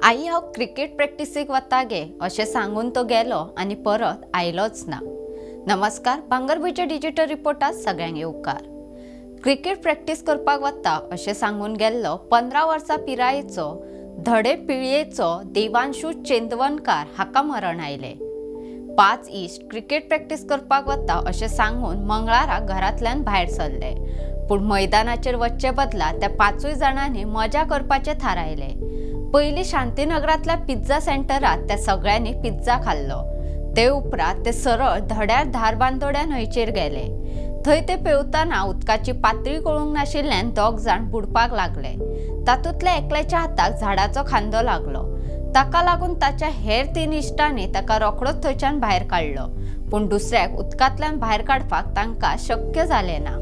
आई हांव क्रिकेट प्रॅक्टिसीक वता गे अशें सांगून तो गेलो आनी परत आयलोच ना। नमस्कार, भांगरभूंयच्या डिजिटल रिपोर्टात सगळ्यांक येवकार। क्रिकेट प्रॅक्टीस करपाक वता अशें सांगून गेल्लो 15 वर्सां पिरायेचो धडे पिळयेचो देवांशू चेंदवनकार हाका मरण आयलें। 5 इश्ट क्रिकेट प्रॅक्टीस करपाक वता अशें सांगून मंगळारा घरांतल्यान भायर सरले, पूण मैदानाचेर वचचे बदला त्या 5 जाणांनी मजा करपाचें थारायलें। पयलीं शांतीनगरांतल्या पिझ्झा सेंटरात त्या सगळ्यांनी पिझ्झा खाल्लो। ते उपरांत ते सरळ धड्यार धारबांदोड्या न्हंयचेर गेले। थंय ते पेंवतना उदकाची पातळी कळूंक नाशिल्ल्यान 2 जाण बुडपाक लागले। तातूंतल्या एकल्याच्या हाताक झाडाचो खांदो लागलो। ताका लागून ताच्या हेर 3 इश्टांनी ताका रोखडोच थंयच्यान भायर काडलो, पूण दुसऱ्याक उदकांतल्यान भायर काडपाक तांकां शक्य जालें ना।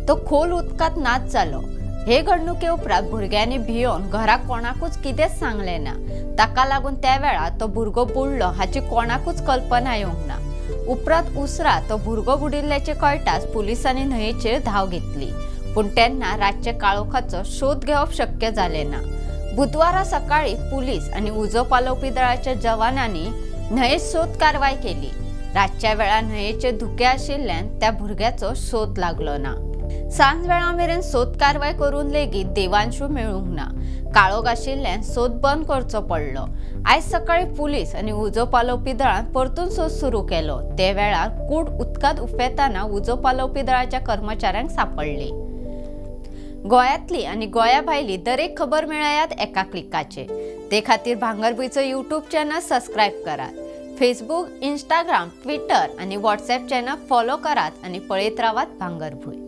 तो खोल उदकांत नाच जालो। हे घडणुके उपरांत भुरग्यांनी भियोवन घरा कोणाकूच कितेंच सांगलें ना। ताका लागून त्या वेळार तो भुरगो बुडलो हाची कोणाकूच कल्पना येवंक ना। उपरांत उसरा तो भुरगो बुडिल्ल्याचें कळटाच पुलिसांनी न्हंयेचेर धांव घेतली, पूण तेन्ना रातचे काळोखाचो शोध घेवप शक्य जालें ना। बुधवारा सकाळी पुलीस आनी उजो पालोवपी दळाच्या जवानांनी न्हंयेत सोद कारवाय केली। रातच्या वेळार न्हंयेचे धुके आशिल्ल्यान त्या भुरग्याचो सोद लागलो ना। सांजवेळा मेरेन सोद कारवाय करून लेगीत देवांशू मेळूंक ना। काळोख आशिल्ल्यान सोद बंद करचो पडलो। आयज सकाळी पुलीस आनी उजो पालोवपी दळान परतून सोद सुरू केलो। ते वेळार कूड उदकांत उफेतना उजो पालोवपी दळाच्या कर्मचाऱ्यांक सापडली। गोंयांतली आनी गोंया भायली दरेक खबर मेळयात एका क्लिकाचेर। ते खातीर भांगरभूंयचो यूट्यूब चॅनल सबस्क्रायब करात, फेसबूक, इंस्टाग्राम, ट्विटर आनी व्हॉट्सएप चॅनल फॉलो करात आनी पळयत रावात भांगरभूंय।